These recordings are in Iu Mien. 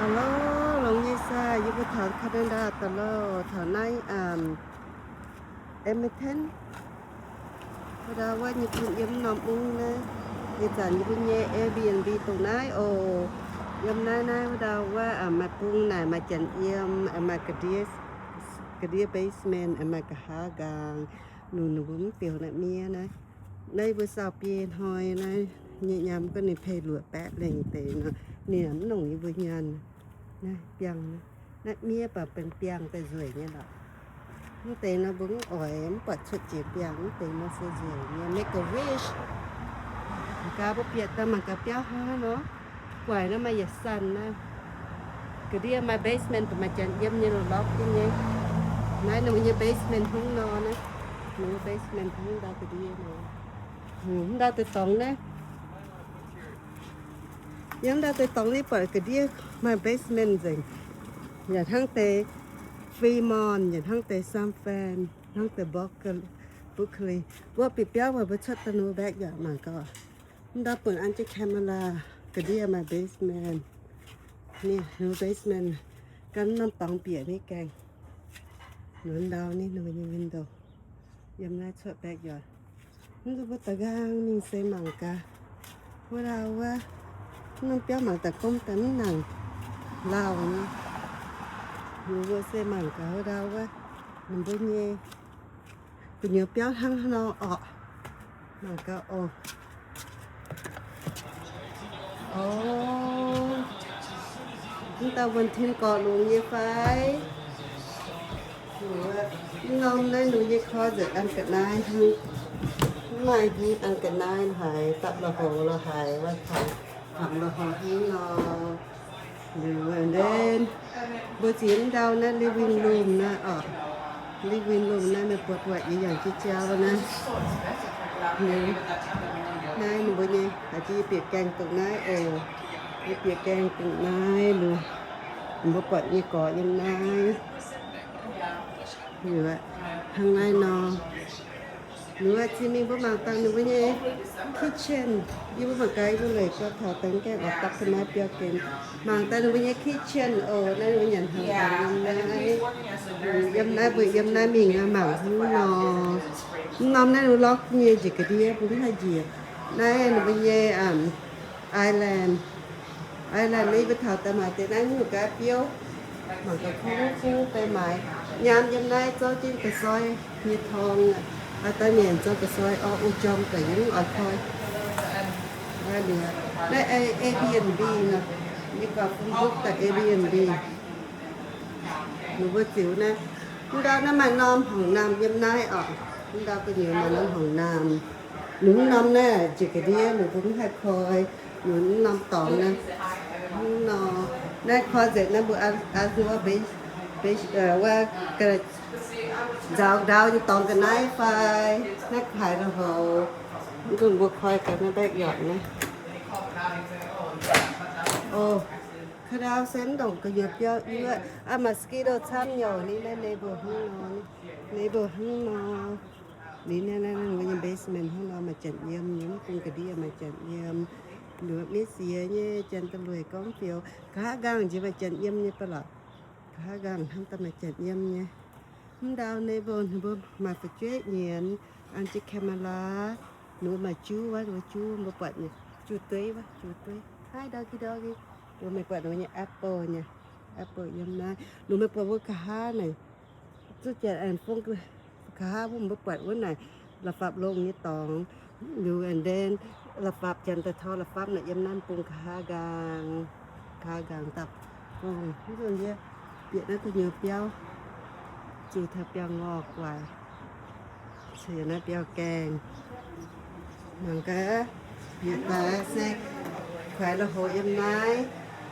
Hello, longx nyei saah, yie mbuo taux Canada daaih loh, taux naaiv, um, Edmonton. Wuov ndau wuov nyei bun yiem norm mungv naaiv. Ih zanc yie mbuo nyei Airbnb dongh naaiv oc. Yiem naaiv, naaiv wuov ndau wuov, maaih bung naaic, maaih janx yiem, maaih ga'ndiev, ga'ndiev basement, maaih nqa'haav nqaang. Nungx, nungx mbuo mv beuc naaiv miev naaiv. Naaiv yie mbuo saau biei hnoi naaiv nyei nyaam gorngv ninh peix luoqc baeqv lengh deix nor, ninh mv longc yie mbuo nyaanh. Naaiv biangh, naaiv miev baac benx biangh daaih nzueic nyei lorqc. Mv deix nor mbuo mv oix, mv buatc cuotv jiex biangh. Mv deix nor se nzueic nyei. Make a wish. Mangc gaax mbuo bieqc daaih mangc gaax biauv hnangv haaix nor. Guaix naaiv maaih yietc sanh naaiv. Ga'ndiev maaih basement, maaih janx yiem nyei, loc-loc jienv nyei. Naaiv ninh mbuo nyei basement hnangv nor naaiv. Ninh mbuo basement hnangv ndau ga'ndiev nor. Mv ndau deix dorngx naaiv. Yiem ndau deix dorngx naaiv buatc ga'ndiev maaih basement nzengc. Yaac hnangv deix Fremont, yaac hnangv deix San Fran, hnangv deix Berkeley, Berkeley. Mbuo bieqc biauv mbuo cuotv daaih ninh mbuo backyard mangc gaax. Mv ndau bun an jienv camera, ga'ndiev maaih basement. Ninh mbuo basement gan norm dorngx bieqc ni gaengh. Lunx ndau ni ninh mbuo nyei window. Yiem naaiv cuotv backyard. Mv zuqc mbuo da'nqaang mingh se mangc gaax. Wuov ndau wuov, norm biauv mangc daaih gomv daaih mv nangc lauh nyei. Mbuo se mangc gaax wuov ndau wuov, ninh mbuo nyei gu'nyuoz biauv hnangv haaix nor orqc. Mangc gaax oc. O, mv dauh wuonh tin gorqc longx nyei fai? Mv norm naaiv ninh nyei closet an ga'naaiv hnangv. Mv maaih hnangv an ga'naaiv haic, dapv la'houc la'haic, wuov taux hangx la'houc hnangv nor. Liuz, and then, mbuo ziex ndau naaiv living room naaiv orqc. Living room naaiv meih buatc buatc yie yangh jienv jauv naaiv. Liuz, naaiv ninh mbuo nyei, haiz jiex yie bieqc gaengh dongh naaiv oc. Yie bieqc gaengh dongh naaiv liuz, mbuo buatc nyei gorx yiem naaiv. Liuz, hnangv naaiv nor. Liuz, zinh mingh mbuo mangc daaih ninh mbuo nyei kitchen. Yie mbuo mangc gaax yie mbuo leih guo taux dengh gaengh oix dapv ga'naaiv biauv gen. Mangc daaih ninh mbuo nyei kitchen oc. Naaiv ninh mbuo nyanc hnaangx daaih yiem naaiv. Yiem naaiv mbuo yiem naaiv mingh mangc hnangv nor. Mv norm naaiv ninh mbuo lorqc nyei njiec ga'ndiev mbuo mv haih njiec. Naaiv ninh mbuo nyei, um, island. Island naaiv yie mbuo taux daaih maaic deix naaiv nyungc gaax biouv. Mangc gaax kuv kuv bei maaiz. Nyaam yiem naaiv zorqv jienv ga'soi nyei torng. Aa, daaih nyanc zorqv ga'soi orv, o jorm daaih yie mv oix koi. Naaiv Airbnb nor, yie guaax fun book daaih Airbnb. Ninh mbuo ziux naaiv, mv ndau naaiv maaih norm horngc naamh yiem naaiv orqc. Mv ndau gu'nyuoz maaih norm horngc naamh. Ninh mv norm naaiv njiec ga'ndiev ninh mbuo mv haih koi. Ninh mv norm dorngx naaiv. Mv nor, naaiv closet naaiv mbuo aa, aa, wuov, wuov, nzaaux ndau nyei dorngx ga'naaiv fai naaiv kuaaic la'houc. Mv dungx mbuo koi gaax naaiv backyard naaiv. O, ka'ndau se mv ndongc gu'nyuoz biauv i wuov, aa, mosquito camv nyouc ni naaiv neighbor hnangv nor, neighbor hnangv nor. Liuz naaiv, naaiv ninh mbuo nyei basement hnangv nor, maaih janx yiem nyei, mv bung ga'ndiev maaih janx yiem. Liuz miev siex nyei janx da'lueic gorngv fioux, nqa'haav nqaang njiec maaih janx yiem nyei ba'laqc. Nqa'haav nqaang hnamv daaih maaih janx yiem nyei. Mv ndau neighbor ninh mbuo maaih fu'jueiv nyienz, an jienv camera. Ninh mbuo maaih juv wuov, ninh mbuo juv mbuo buatc nyei, juv dueiv wuov, juv dueiv. Hi doggy, doggy. Ninh mbuo meih buatc ninh mbuo nyei apple nyei, apple yiem naaiv. Ninh mbuo meih buatc wuov nqa'haav naaic, zuqc janx aengx fong nqa'haav wuov, mbuo buatc wuov naaic la'fapv-longh nyei dorngx. Liuz and then la'fapv, janx daaih tor la'fapv naaic yiem naaiv bung nqa'haav nqaang, nqa'haav nqaang dapv. O, mv nzunc yie bieqc naaiv gu'nyuoz biauv, zuqc taux biauv ngorc guaix, ceix naaiv biauv gaengh. Mangc gaax, bieqc daaih se kuaaic la'houc yiem naaiv,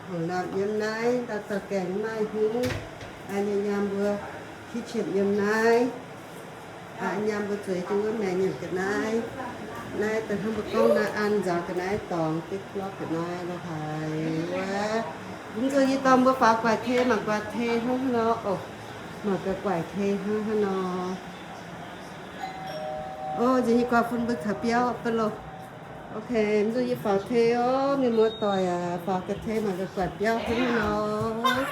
horngc naamh yiem naaiv, ndau dauh gaengh mv maaih hnyouv. Aa, nyei nyaam mbuo kitchen yiem naaiv. Aa, nyaam mbuo zueiz jienv wuov maengx nyanc ga'naaiv. Naaiv daaih hnangv mbuo gorngv naaiv an nzaaux ga'naaiv dorngx, deix lorqc ga'naaiv lo haaix wuov. Mv zuqc yie dorh mbuo faaux guaix tei, mangc guaix tei hnangv haaix nor oc. Mangc gaax guaix tei hnangv haaix nor. O, nzunc yie guaax fun mbuo caux biauv ba'loh. Ok, mv zuqc yie faaux tei oc. Mienh muoz-doic aac, faaux ga'tei mangc ga'guaih biauv hnangv nor.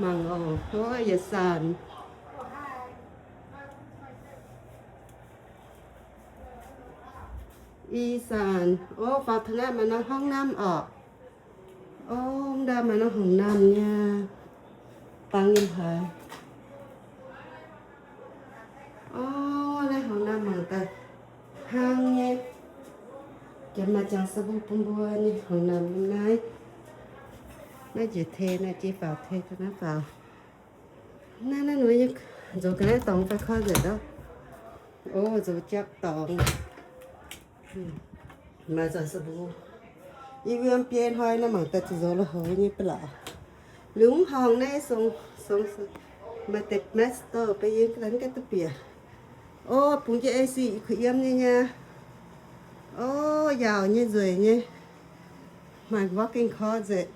Mangc oc, yietc zanc. Ih zanc, o, faaux taux naaiv maaih norm ห้องน้ำ oc. O, mv ndau maaih norm ห้องน้ำ nyei. Dangx yiem haaix? O, naaiv ห้องน้ำ mangc daaih hnangv nyei. Janx maaih jangx สบู่ bun mbuo nyei ห้องน้ำ nyei naaiv. Naaiv njiec tei naaiv, jiex faaux tei taux naaiv faaux. Naaiv, naaiv nor yie nzox ga'naaiv dorngx fai ข้อ nzengc aqv. O, nzox japv dorngx. Maaih jangx สบู่. Yie wuom biei hnoi naaiv mangc daaih zuqc nzox lui-houx nyei ba'laqc. Liuz mv horngh naaiv song, song, maaih deix แมสเตอร์ bun yie ga'naaiv gaengh duqv bieqc. O, bungx jienv A C kuh yiem nyei nyei. O, yaauc nyei nzueic nyei. Maaih walk-in closet.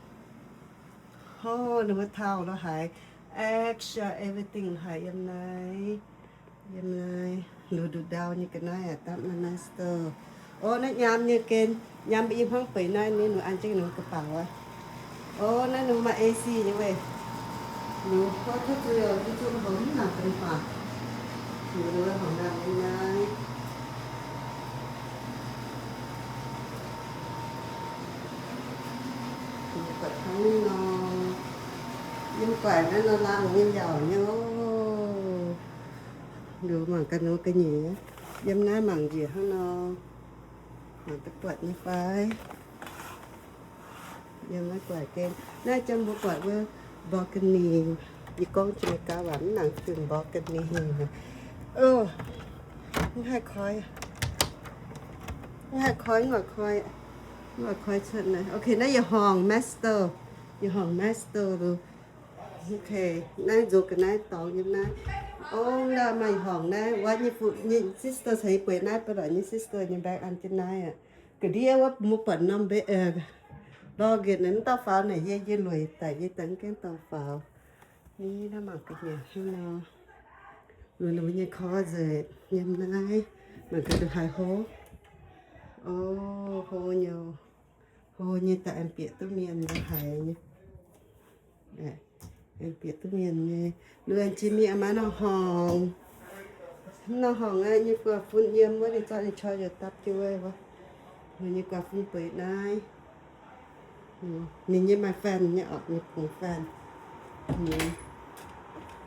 O, ninh mbuo taux lo haaix, extra everything haiz yiem naaiv. Yiem naaiv, liuz nduqc ndau nyei ga'naaiv aac, dapv naaiv แมสเตอร์. O, naaiv nyaam nyei gen, nyaam mbuo i hmuangv beic naaiv ninh, ninh an jienv ninh กระเป๋า aqv. O, naaiv ninh maaih A C nyei weic. Liuz, o, tov zuiz, zuqc zuqc houx mv nangc benx faaux. Liuz, liuz horngc naaiv nyei naaiv. Buatc hnangv nor, yiem guaix naaiv nor laangh nyei yaauc nyei oc. Liuz mangc ga'naaiv ga'nyeic, yiem naaiv mangc njiec hnangv nor, mangc duqv buatc nyei fai. Yiem naaiv guaix gen, naaiv jang mbuo buatc wuov balcony. Yie gorngv jiex America waac mv nangc fim balcony. O, mv haih koi, mv haih koi, mv oix koi, mv oix koi cuotv naaiv. Ok, naaiv yietc horngh แมสเตอร์, yietc horngh แมสเตอร์ loh. Ok, naaiv nzox ga'naaiv dorngx yiem naaiv. O, naaiv maaih horngh naaiv, wuov nyei fu, nyei sister caux yie bueix naaiv, ba'laqc nyei sister nyei แบก an jienv naaiv aqv. Ga'ndiev wuov mbuo buatc norm mbe, lorz nqetc naaiv mv dauh faaux naaic yie, yie lueic daic, yie daaih mv gaengh dorh faaux. Ni naaiv mangc ga'hnyangx hnangv nor. Liuz ninh mbuo nyei closet yiem naaiv, mangc ga'ndiev haiz hlo. O, hlo nyei, hlo nyei daaih aengx bieqc duqv mienh nza'haiz nyei. Aengx bieqc duqv mienh nyei. Liuz aengx jiex mingh maaih norm horngc. Norm horngc aqv, nyei guaax fun yiem wuov, ninh zorqv ninh choi yaac dapv jienv wuov. Ninh nyei guaax fun bueix naaiv. Ninh nyei maaih fan nyei orqc, ninh bungx fan. Ninh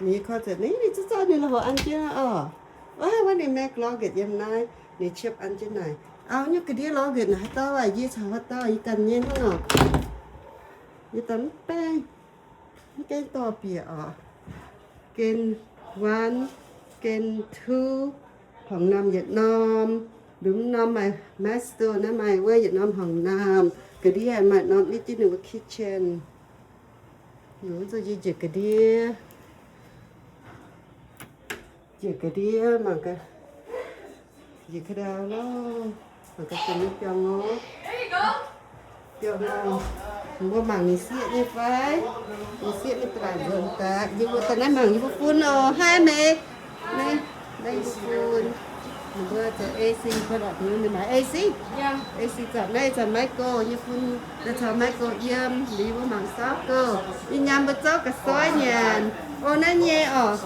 nyei closet naaiv ninh zungv zorqv ninh lui-houx an jienv orqc. Wuov, wuov ninh แบก lorz nqetc yiem naaiv, ninh เช็ด an jienv naaic. Auv nyei ga'ndiev lorz nqetc naaic haaix dauh aac, yie caux haaix dauh yie ganh nyei hnangv orqc. Yie daaih mv baengh, mv gaengh dorh bieqc orqc. Gen one, gen two, horngc naamh yietc norm. Lunx norm maaih master naaiv, maaih wuov yietc norm horngc naamh. Ga'ndiev maaih norm nitv jienv ninh mbuo kitchen. Lunx zuqc yie njiec ga'ndiev, njiec ga'ndiev mangc gaax, njiec ga'ndiev loh, mangc gaax dongh nyei biauv-ngorc. Biauv-ngorc, mbuo mangc ninh sieqv nyei fai? Ninh sieqv nyei da'laaic nzuonx daaih. Yie mbuo daaih naaiv mangc yie mbuo fun oc. Hi, Mei. Naaiv, naaiv yie mbuo fun. Ninh mbuo zoux A C, mbuo lorqc, ninh maaih A C. A C zanc naaiv, zanc Michael nyei fun, daaih caux Michael yiem, liuz yie mbuo mangc soccer. Yie nyaam mbuo zouv ga'soiv nyanc. O, naaiv nyei oc.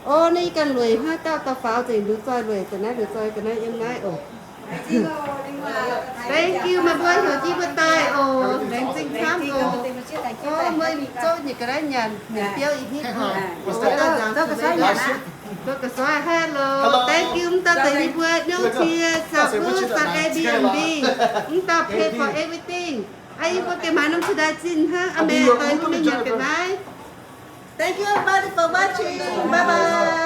O, naaiv yie ganh lueic hnangv, dauh dauh faaux nzengc, liuz zoih lueic daaih naaiv, liuz zoih ga'naaiv yiem naaiv oc. Thank you, meih mbuo heuc jienv mbuo daaih oc. Laengz zingh camv oc. O, mbuo zouv nyei ga'naaiv nyanc, nyanc biauv ih hnoi oc. Mbuo daaih nzaangc zoux ga'soiv, hello. Thank you, mv dauh deix yie mbuo nyouv qiex, caux mbuo caux Airbnb, mv dauh pay for everything. Aa, yie mbuo gengh maaih norm ciex daaih zinh hnangv, aa, meih doix mbuo mingh nyanc ga'naaiv. Thank you everybody for watching. Bye bye.